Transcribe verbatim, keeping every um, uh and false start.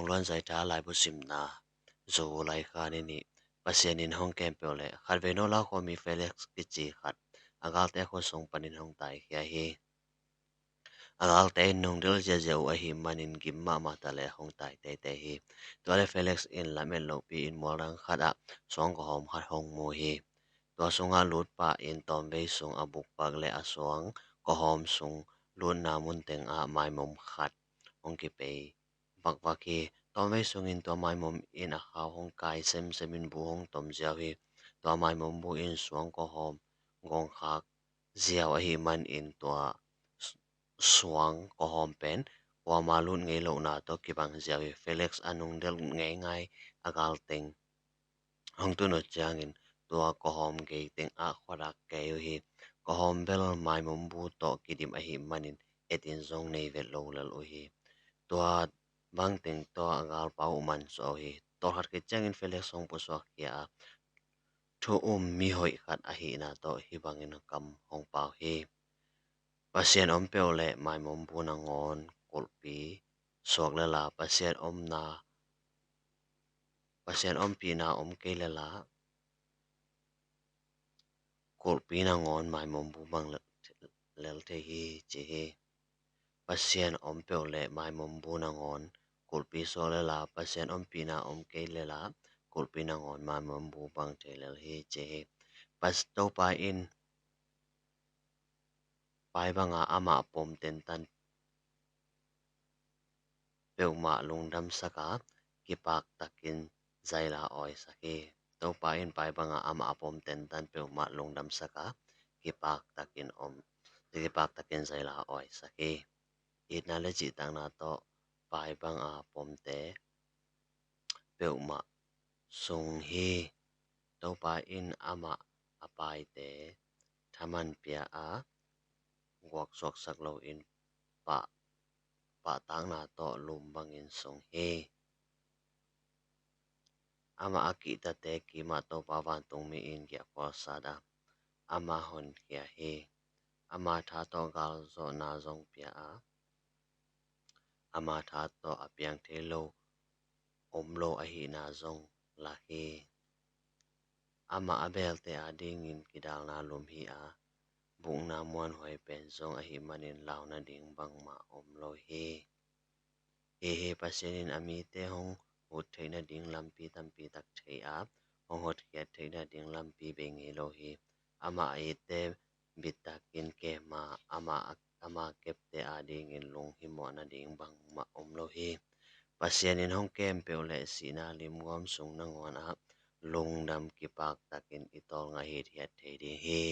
Luan Zai Tha laibu simna, July kha ni nih. Pasian in hong kem peuh leh, khatvei no laukhawm mi Felix kici khat a galte khut sung panin hong taikhia hi. A galte in nungdel ziazia uh ahih manin gim mahmah ta leh hong tai teitei hi. Tua leh Felix in lamet lohpi-in mual dang khatah suang kawhawm khat hong mu hi. Tua sungah lut pahin tawmvei sung a bukpak leh a suang kawhawm sung lutna mun tengah maimom khat hong kipei vakvak hi. Tawmvei sungin tua maimom in a khau hong kai semsemin bu hong tom ziau hi. Tua maimom bu in suang kawhawm gawngkhak ziau ahih manin tua suang kawhawm pen kuama lut ngei lohna tawh kibang ziau hi. Felix a nungdel ngeingai a galteng hong tun uh ciangin tua kawhawm gei tengah khuadak kei uh hi. Kawhawm bel maimom bu tawh kidim ahih manin etin zong nei vet lo lel uh hi. Tua bangteng tawh a galpau uh mansuah uh hi. Tawlkhat khit ciangin Felix hong pusuak khia a, thu um mihoih khat ahihna tawh hih bangin kam hong pau hi. Pasian om peuh leh maimom bu nangawn kulhpi suak lel a, Pasian omna, Pasian ompihna om kei lel a, kulhpi nangawn maimom bu bang lel thei hi, ci hi. Pasian om peuh leh maimom bu nangawn kulhpi suak lel a, Pasian ompihna om kei lel a, kulhpi nangawn maimom bu bang thei lel hi, ci hi. Topa in pai bangah amah pom tentan peuhmah lungdamsak a, kipak takin zaila awisak hi. Topa in pai bangah amah a pom tentan peuhmah lungdamsak a, kipak takin om, kipak takin zaila awisak hi. Itna le cihtakna tawh pai banga pomte peuhmah sung hi. Topa in amah a paite thaman pia a, guaksuaksak loin pah, pahtakna tawh lum bangin sung hi. Amah a kihtate kimah Topa vantungmi in giahkhual sat a, amah honkhia hi. Ama tha tawh galzawhna zong pia a, ama tha tawh a piang thei lo om lo ahihna zong lak hi. Amah a belte adingin kidalna lum hi a, bukna muanhuai pen zong ahih manin lau nading bangmah om lo hi. Hi hi, Pasian in a mite hong hut theih nading lampi tampi tak thei a, hong hotkhiat theih nading lampi bei ngei lo hi. Amah a itte bittakin kem a, amah, ama kepte adingin lunghimawh nading bangmah om lo hi. Pasian in hong kem peuh leh sihna limguam sung nangawn ah lungdam kipak takin i tawlnga hithiat thei ding hi.